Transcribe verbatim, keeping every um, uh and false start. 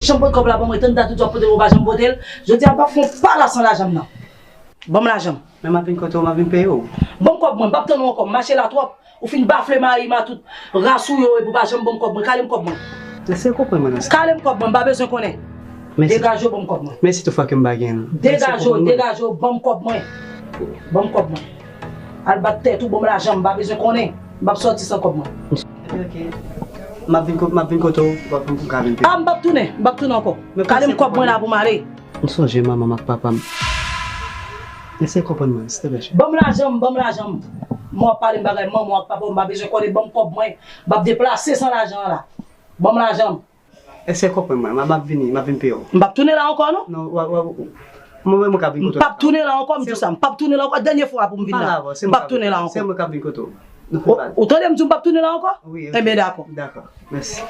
Janm pote kòb la ban mwen, tann dat ou di w ap pote l, ou pa janm pote l. Jodi a, m p ap fè yon pa la san lajan m nan. Ban m lajan m. Men m ap vin kote w, m ap vin peye w. Ban m kòb mwen, m p ap tann ou ankò, m mache la twòp. Ou fin bafle mari m a tout ras ou yo, epi w pa janm ban m kòb mwen. Kale m kòb mwen. Eseye konprann mwen nan sa. Kale m kòb mwen, m pa bezwen konnen. Degaje w, ban m kòb mwen. Mèsi toutfwa ke m pa gen l. Degaje w, degaje w, ban m kòb mwen. Ban m kòb mwen. Al bat tèt ou, ban m lajan m, m pa bezwen konnen. M p ap sòti san kòb mwen. Ok, ok. M ap vin ko-, m ap vin kote w, pou m ka vin peye. Ah, m p ap tounen, m p ap tounen ankò. Kale m kòb mwen la pou m ale. M sonje manman m ak papa m. Eseye konprann mwen, silteplè, cheri. Ban m lajan m, ban m lajan m. Mwen w ap pale m bagay manman w ak papa w, m pa bezwen konnen, ban m kòb mwen. M p ap deplase san lajan an la. Ban m lajan m. Eseye konprann mwen, m ap, m ap vini, m ap vin peye w. M p ap tounen la ankò, non. Non, w ap, w ap, mwen menm mwen ka vin kote w. M p ap tounen la ankò, m di w sa. M p ap tounen la ankò. Dènye fwa pou m vin la. M p ap tounen la ankò. Se mwen k ap vin kote w. Ou tande m di w m p ap tounen la ankò? Wi, ok. Enben, dakò. Dakò. Mèsi.